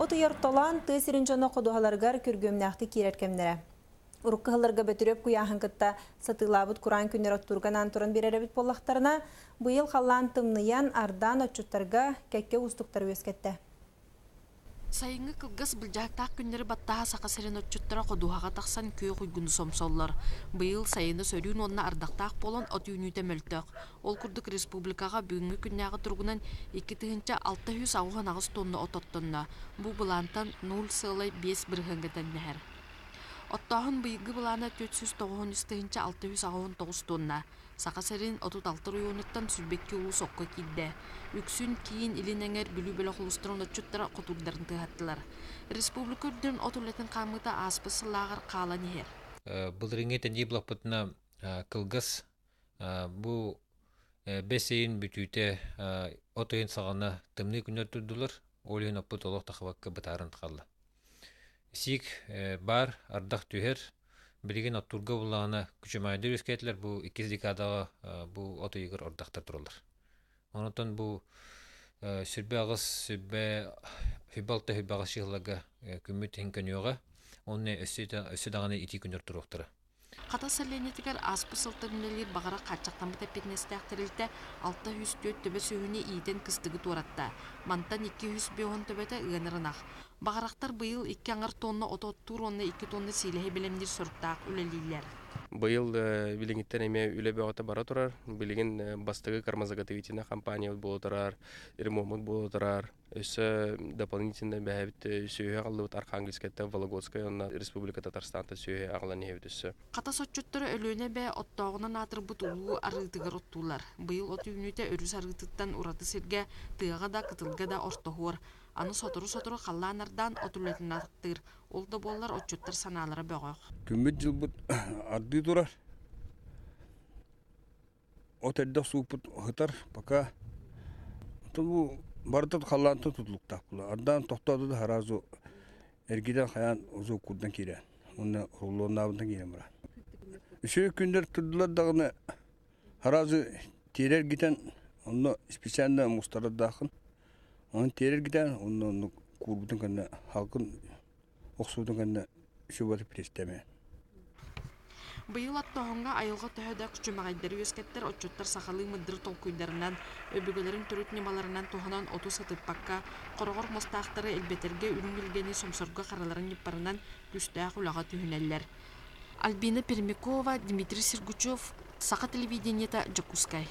От ыйа ортолоон, тыа сирин дьоно ходуһаларыгар күргүөмнээхтик киирэр кэмнэрэ. Урукку сылларга Бөтүрүөп куйааһын кытта сатыылаабыт кураан күннэр оттуурга анаан туран биэрэр эбит буоллахтарына, быйыл халлаан тымныйан, ардаан отчуттарга кэккэ уустуктары үөскэттэ. Сайыҥҥы кылгас былдьаһыктаах күннэри баттаһа Саха сирин отчуттара ходуһаҕа тахсан күөх уйгуну сомсоллор. Быйыл сайыны сөрүүн уонна ардахтаах буолан от үүнүүтэ мөлтөх. Ол курдук республикаҕа бүгүҥҥү күннээҕи туругунан 2688 тонна от оттонно. Бу былаантан 0,5 бырыһыаҥҥа тэҥнэһэр. Оттооһун быйылгы былаана 493 689 тонна. Саха сирин 36 оройуонуттан 22 улуус окко киирдэ. Үксүн киин, илин эҥэр, Бүлүү бөлөх улуустарын отчуттара хотуурдарын тыаһаттылар. Республика үрдүнэн от үлэтин хаамыыта ааспыт сыллааҕар хаалан иһэр. Былырыыҥҥы тэнии булаппытына кылгас бу бэс ыйын бүтүүтэ от ыйын саҕана тымныы күннэр турдулар. Ол иһин оппут олох тахабакка бытааран хаалла. Сиик баар, ардах түһэр. Билигин оттуурга буллаҕына күчүмэҕэйдэр үөскээтилэр. Бу иккис декадаҕа бу от ыйыгар ардахтар тураллар. Онтон бу 28, 26, 28 сылларга күммүт иһин көнүөҕэ. Онно өссө даҕаны итии күннэр туруохтара. Хатас сэлиэнньэтигэр ааспыт сылтан үлэлиир баҕарах хааччахтаммыт эппиэтинэстээх тэрилтэ 604 төбө сүөһүнү иитэн кыстыгы туоратта. Мантан 250 төбөтө ыанар ынах. Баҕарахтар быйыл икки аҥар тонна оту оттуур уонна 2 тонна сиилэһи бэлэмниир соруктаах үлэлииллэр. Быйыл билиҥҥиттэн эмиэ үлэ бөҕөтө бара турар. Билигин бастакы кормозаготовительнай компания буола турар, ремонт буола турар. Өссө дополнительно бэйэбит сүөһү аҕаллыбыт Архангельскайтан Вологодскай уонна Республика Татарстантан сүөһү аҕалан иһэбит өссө. Хатас отчуттара Өлүөнэ эбэ оттооҕунан аатырбыт улуу арыытыгар оттуулар. Быйыл от үүнүүтэ өрүс арыытыттан ураты сиргэ, тыаҕа да, кытылга да ортоһуор. Аны сотору-сотору халлаан ардаан от үлэтин атахтыыр. Ол да буоллар отчуттар санаалара бөҕөх. Күммүт-дьылбыт ардыы турар. От эрдэх сууппут сытар пока бу барыта халлаантан тутулуктаах буолар. Ардаан тохтоото да сразу эргитэн хайаан узу курдан киирэн уонна рулоннаабытынан киирэн баран. Үчүгэй күннэр турдулар даҕаны сразу тиэрэ эргитэн онно специально мустарардааххын. Онон тиэрэ эргитэн онно оннук куурбутун кэннэ халкын охсубутун кэннэ үчүгэй престэмэ. Быйыл оттооһуҥҥа айылҕа төһө да күчүмэҕэйдэри үөскэттэр, отчуттар сахалыы мындыр толкуйдарынан, өбүгэлэрин төрүт ньымаларынан туһанан оту сытыппакка, хороҕор муостаахтары элбэтэргэ үрүҥ илгэни сомсорго хараларын ньыппарынан күүстээх үлэҕэ түһүнэллэр. Альбина Пермякова, Дмитрий Сергучев, Саха телевидениета, Дьокуускай.